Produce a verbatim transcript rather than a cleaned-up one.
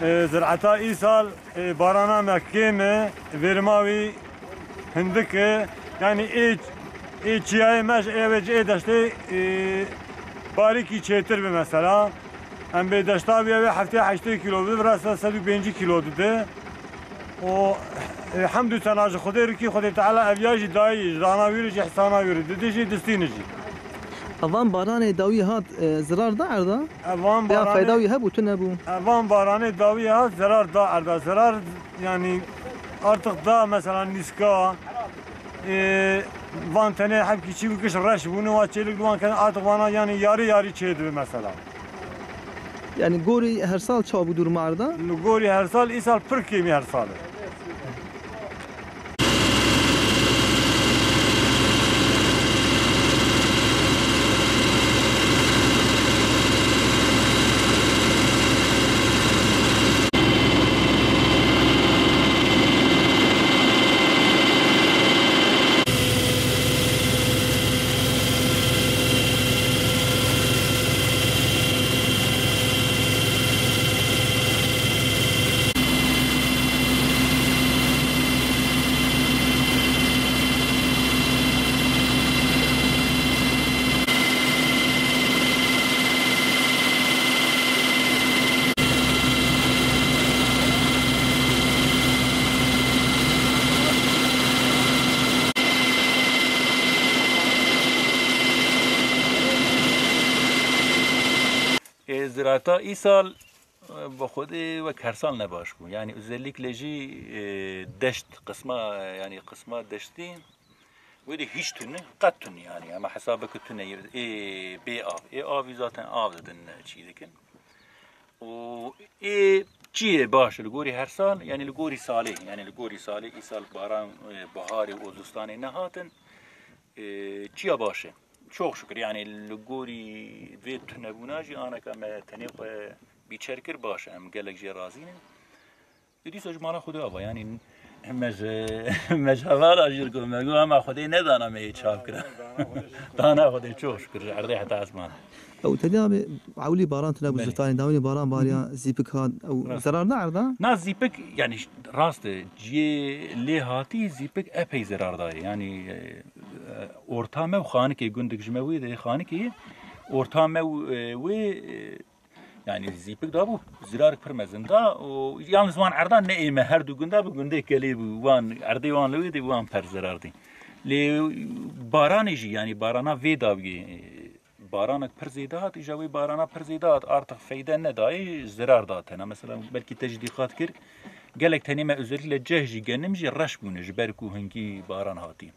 E, zirata îsal, e, barana me kêm e, vêrima wî hindik e. Yanî ê, ê çiyayê me ji ê ve ji ê deştê, e, barîkî çêtir bi mesela. Em bê deşta wî ew ê heftê heştê kîlo bi, virasa sed û pêncî kîlo dide. O, e, hemd û sena ji Xwedê rikî, Xwedê Teala ev ya jî dayî, ji dana wî re jî, ihsana wî re dide jî, distîne jî. Evan baranê dawî hat, e, zirar da erda? Evan Ya baranê, feyda wî hebû, tu nebû? Evan baranê dawî hat, zirar da erda. Zirar, yanî, artık da mesela nîska, e, van tenê hebkî çî û giş reş bûne, wa çêlik wan ken, artık vana, yanî, yarî yarî çêdibe mesela. Yanî gorî her sal çawa bû dûrma erda? Gorî her sal, îsal pir kêmî her sal e. Zirata îsal, e, bi xwedê wek her sal ne baş bû. Yani özellikle jî, e, deşt, qisma, yani qisma deştî, wê de hiç tune, qet tune yani. Ama hesabeke tune, ê, bê av. Ê avî zaten av didin, çî dikin. Û ê çiyê baş li gorî her sal, yani li gorî salê, yani li gorî salê îsal baran, e, baharê û zistanê nehatin, e, çiya baş e. Çok şükür, yani li gorî vê tunebûna jî aneka me tenê xwe bîçer kir baş e, em gelek jê razî ne. Ê dîsa ji mala Xwedê ava, yani me ji, me ji hevala jî got, me got, "Ema Xwedê nedana me yê çav kira." Dana Xwedê, çok şükür, ji erdê heta esman. Ew tediya be ewlî baran tune bû. Belê. Zistanê dawînê baran bariya, zîpik hat, ew zerar da erda? Na zîpik, yani rast e, ciyê lê hatî zîpik epey zerar dayê. Yani, e, orta me û xanikê gundik ji me wê de xanikê, orta me û, e, wê, e, yani zîpik dabû, zirarik pir mezin da û yalnız wan erdan ne ê me, her du gunda bi gundê kelê bû, wan erdê wan li wê de wan per zerar dî. Lê baranê jî, yani barana vê dawiyê, e, baranek pir zêde hat, îja wê barana pir zêde hat, artık feyde nedayê, zerar da tena. Mesela belkî te jî dîqat kir, gelek tenê me özellikle ceh jî genim jî reş bûne ji ber ku hingî baran hatî.